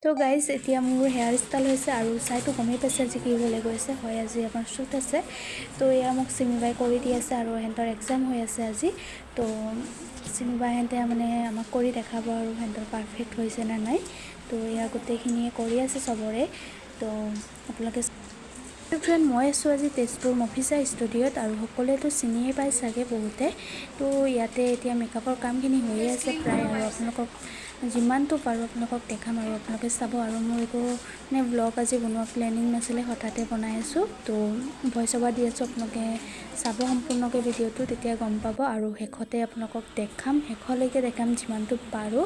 তো গাইজ, এতিয়া মোৰ হেয়াৰ ষ্টাইল হৈছে আৰু চাইতো গমেই পাইছে আজি কি হ'বলৈ গৈছে। হয়, আজি আমাৰ শ্বুট আছে। তো এয়া মোক চিমিবাই কৰি দি আছে আৰু সিহঁতৰ এক্সাম হৈ আছে আজি। তো চিমিবাই সিহঁতে মানে আমাক কৰি দেখাব আৰু সিহঁতৰ পাৰফেক্ট হৈছে নে নাই। তো এয়া গোটেইখিনিয়ে কৰি আছে চবৰে। তো আপোনালোকে ফ্ৰেণ্ড, মই আছোঁ আজি তেজপুৰ মফিচা ষ্টুডিঅ'ত আৰু সকলোৱেতো চিনিয়ে পায় চাগে বহুতে। তো ইয়াতে এতিয়া মেকআপৰ কামখিনি হৈয়ে আছে প্ৰায় আৰু আপোনালোকক যিমানটো পাৰোঁ আপোনালোকক দেখাম আৰু আপোনালোকে চাব। আৰু মোৰ একো মানে ব্লগ আজি বনোৱা প্লেনিং নাছিলে, হঠাতে বনাই আছোঁ। তো ভইচ অভাৰ দি আছোঁ, আপোনালোকে চাব সম্পূৰ্ণকৈ ভিডিঅ'টো, তেতিয়া গম পাব। আৰু শেষতে আপোনালোকক দেখাম, শেষলৈকে দেখাম যিমানটো পাৰোঁ।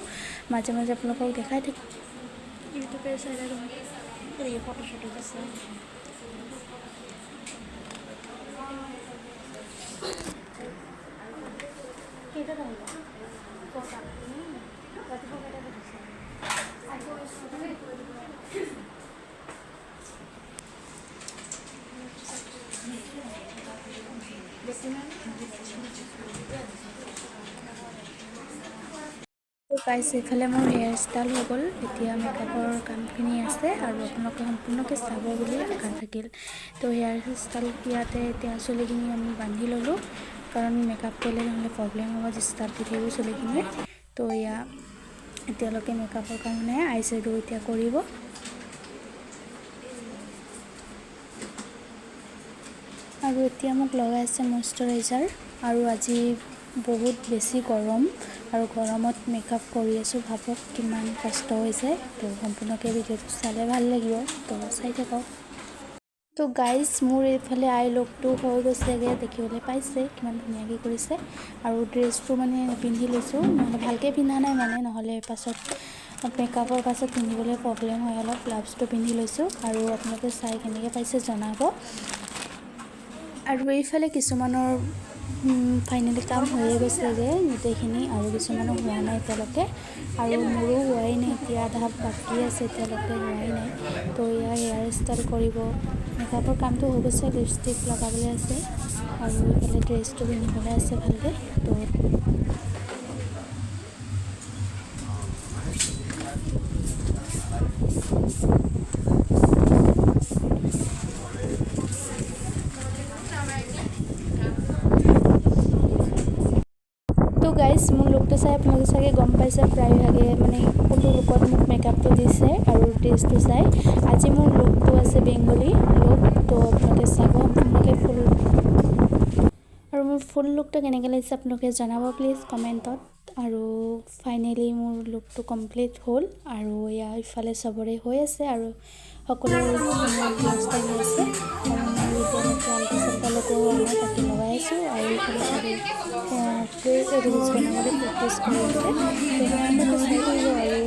মাজে মাজে আপোনালোকক দেখাই থাকিম। ইউটিউবে চাই। ফটো শ্বটো আছে। কেইটাত আহিবা? 6টাত? ৰাতিপুৱা কেইটাত উঠিছা? গাইছ, এইফালে মোৰ হেয়াৰ ষ্টাইল হৈ গ'ল। এতিয়া মেকআপৰ কামখিনি আছে আৰু আপোনালোকে সম্পূৰ্ণকৈ চাব বুলি আশা থাকিল। তো হেয়াৰ ষ্টাইল ইয়াতে এতিয়া চুলিখিনি আমি বান্ধি ল'লোঁ, কাৰণ মেকআপ কৰিলে নহ'লে প্ৰব্লেম হ'ব, ডিষ্টাৰ্ব দি থাকিব চুলিখিনিয়ে। তো এয়া এতিয়ালৈকে মেকআপৰ কাৰণে আই শ্বেডো এতিয়া কৰিব। আৰু এতিয়া মোক লগাই আছে মইশ্চাৰাইজাৰ। আৰু আজি বহুত বেছি গৰম আৰু গৰমত মেকআপ কৰি আছোঁ, ভাবক কিমান কষ্ট হৈছে। তো সম্পূৰ্ণকৈ ভিডিঅ'টো চালে ভাল লাগিব, তো চাই থাকক। তো গাইজ, মোৰ এইফালে আই লুকটো হৈ গৈছেগৈ, দেখিবলৈ পাইছে কিমান ধুনীয়াকৈ কৰিছে। আৰু ড্ৰেছটো মানে পিন্ধি লৈছোঁ, নহ'লে ভালকৈ পিন্ধা নাই মানে, নহ'লে পাছত মেকআপৰ পাছত পিন্ধিবলৈ প্ৰব্লেম হয় অলপ। গ্লাভছটো পিন্ধি লৈছোঁ আৰু আপোনালোকে চাই কেনেকৈ পাইছে জনাব। আৰু এইফালে কিছুমানৰ ফাইনেলি কাম হৈয়ে গৈছেগৈ গোটেইখিনি আৰু কিছুমানৰ হোৱা নাই এতিয়ালৈকে আৰু মোৰো হোৱাই নাই। এতিয়া আধা বাকী আছে, এতিয়ালৈকে হোৱাই নাই। তো এয়া হেয়াৰ ষ্টাইল কৰিব, মেকআপৰ কামটো হৈ গৈছে, লিপষ্টিক লগাবলৈ আছে আৰু এইফালে ড্ৰেছটো পিন্ধিবলৈ আছে ভালকৈ। তো গাইজ, মোৰ লুকটো চাই আপোনালোকে চাগে গম পাইছে প্ৰায়ভাগে মানে কোনটো লুকত মোক মেকআপটো দিছে আৰু ড্ৰেছটো চাই। আজি মোৰ লুকটো আছে বেংগলী লুক। তো আপোনালোকে চাব সম্পূৰ্ণকৈ ফুল আৰু মোৰ ফুল লুকটো কেনেকৈ লাগিছে আপোনালোকে জনাব প্লিজ কমেণ্টত। আৰু ফাইনেলি মোৰ লুকটো কমপ্লিট হ'ল আৰু এয়া ইফালে চবৰে হৈ আছে আৰু সকলোৰে ব্যস্ত হৈ আছে। আৰু মোৰ এতিয়ালৈকে আলতা চালতা লগোৱা হোৱা নাই, তাকে লগাই আছোঁ। আৰু এইফালে চবেই ৰিলচ বনাবলৈ প্ৰেক্টিছ কৰি আছে। তো সম্পূৰ্ণকৈ চাই থাকিব আৰু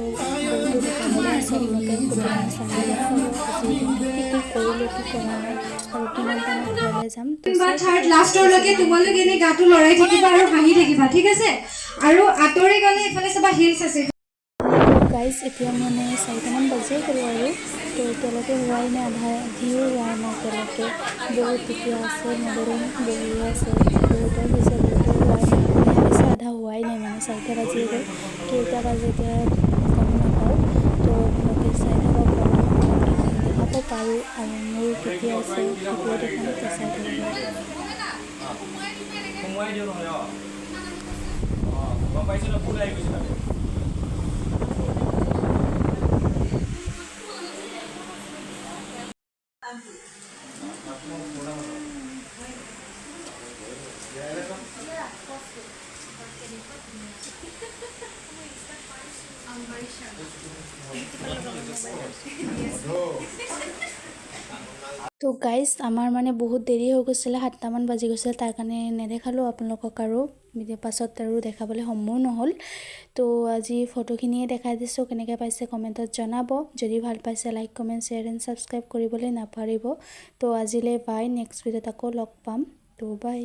বহুতো দেখাবলৈ আছে। আপোনালোকে গোটেইখিনি চালে গম পাব আজি দিনটোত কি কি কৰিলোঁ, কি কৰা নাই আৰু কিমান টাইমত ঘৰলৈ যাম। তো বা চাই থাৰ্ড থাকক। লাষ্টৰলৈকে তোমালোক এনে গাটো লৰাই থাকিবা আৰু হাঁহি থাকিবা, ঠিক আছে? আৰু আঁতৰি গ'লে এইফালে চাবা, হিলছ আছে। গাইজ, এতিয়া মানে 4টামান বাজিয়ে গ'ল আৰু তো এতিয়ালৈকে হোৱাই নাই, আধা আধিও হোৱা নাই এতিয়ালৈকে। বহুত এতিয়া আছে, মডেল বহিয়ে আছে, বহুতৰ হৈছে, বহুতৰ হোৱাই নাই, আধা হৈছে, আধা হোৱাই নাই। মানে 4টা বাজিয়ে গ'ল, কেইটা বাজে এতিয়া গম নাপাওঁ। তো আপোনালোকে চাই থাকক আৰু কিমান দেখাব পাৰোঁ আৰু মোৰ কেতিয়া আছে সেইটোও দেখাম। তো চাই থাকক। সোমোৱাই দিওঁ নহ'লে। অঁ অঁ গম পাইছোঁ ন, ভুল আহি গৈছে তাতে। তো গাইজ, আমাৰ মানে বহুত দেৰি হৈ গৈছিলে, 7টামান বাজি গৈছিলে, তাৰ কাৰণে নেদেখালোঁ আপোনালোকক আৰু পাছত আৰু দেখাবলৈ সময়ো নহ'ল। তো আজি ফটোখিনিয়ে দেখাই দিছোঁ, কেনেকৈ পাইছে কমেণ্টত জনাব। যদি ভাল পাইছে, like, comment, share and subscribe কৰিবলৈ নাপাহৰিব। তো আজিলৈ বাই, নেক্সট ভিডিঅ'ত আকৌ লগ পাম। তো বাই।